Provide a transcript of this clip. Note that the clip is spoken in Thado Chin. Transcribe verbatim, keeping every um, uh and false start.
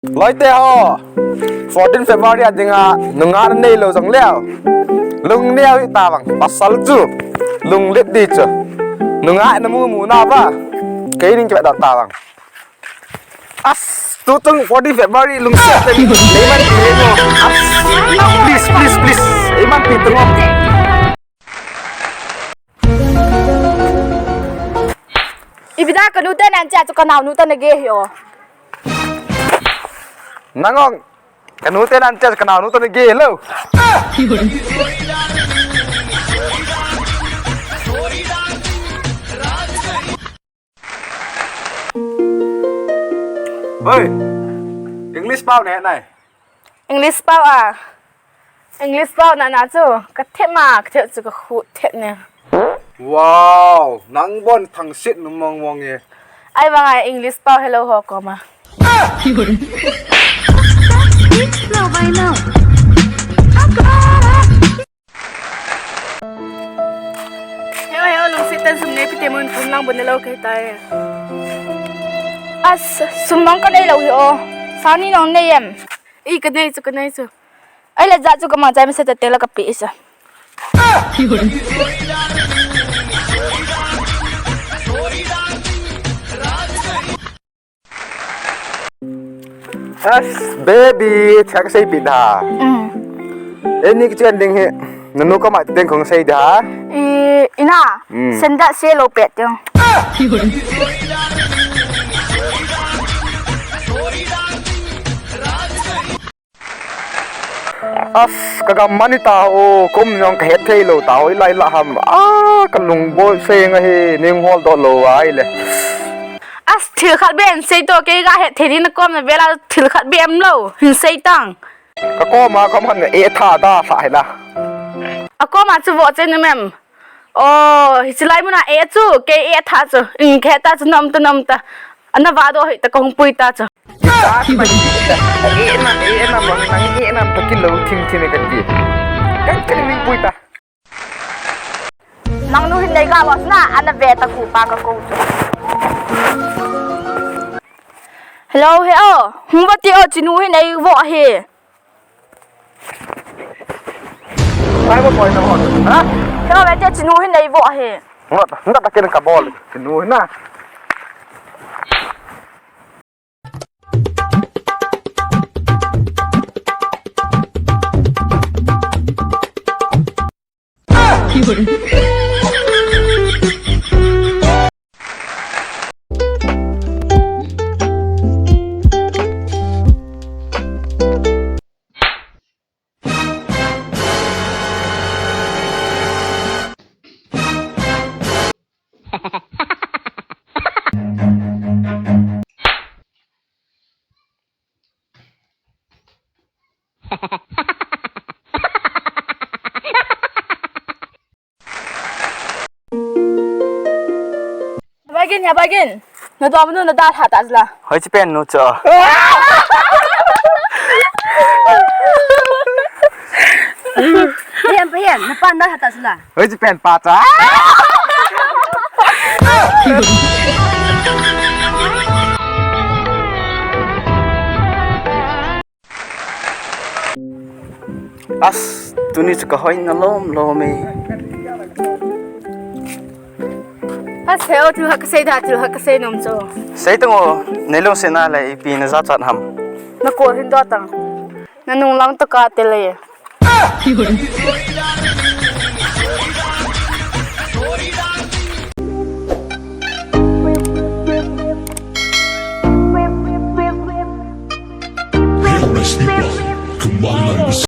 Loite ho, fourteen February a dinga nungah nanei lou jong leu, lungneo hih tavang, pasal chu lunglet ding chu. Nungah namu mu nauva, kei ding kivet tavang. As, tutung fourteen February lungset teng, eiman pi mo. As, please, please, please, eiman pi tung. Ipi da, kanu te nan cha chu kanaonu te nage hi o. Nang ong, kanu te nan cha chu kanaonu te nage lou. Oi, English pao ne nai. English pao a. English pao na na chu ka thep ma, ka thep chu ka khu thep ne. Wow, nang bon thangsit nu mong mong e. Ai vang ai English pao hello ho koma. Heo, heo, lungset ten sum nei pite mun thum lang bun lou kei tai. As, sum nong ka nei lou hi o. Sani nong nei em? I ka nei chu, ka nei chu. Ai le ja chu ka mang chai masa te la ka pi isa. As, baby, thak sei pi da. Mm. Eni kichen ding hi. Nanu koma ding kong sei da. I, ina. Mm. Senda se lo pet yo. As, ka gam mani ta o, kum jong ka het thei lou ta o, i lai la ham. A, ka lung boi sei nga hi, ning hol doh lou ai le. As, thil khat be in sei to, kei ka het thei ni na kom na vela thil khat be em lou, hin sei tang. Ka kom a, kom khat nga e tha da sa hi la. A kom a chu vo che nu mem. O, hichi lai muna e chu, kei e tha chu, in khe ta chu nom ta nom ta. Ana va do hi ta kong pui ta chu. Kita ki ba kita. E na, e na, ma na e na, ta ki lo thim thim ka ti. Ka ka ni pui ta. Nang nu hin nei ka ba na, ana ve ta ku pa ka ko chu. Hello, he o. Hung va ti o, chi nu hin nei vo hi. Ai, mo poi na hon. Ha? Kaya ba te chinu hin nei vo ahi. Nga, nga ta ken ka bol. Chinu hin na. Bagin, ya bagin. Na dom nu na da tha ta la. Hoi chi pen nu cho. Hian pa hian, na pan da tha ta la. Hoi chi pen pa cha. As, tuni chu ka hoi na lom lom e. As, he o, thil khat ka sei da, thil khat ka sei nom chu. Sei tang o, nei lungset na le ipi na jachat ham. Na ko hin do tang. Na nung lang to ka te le.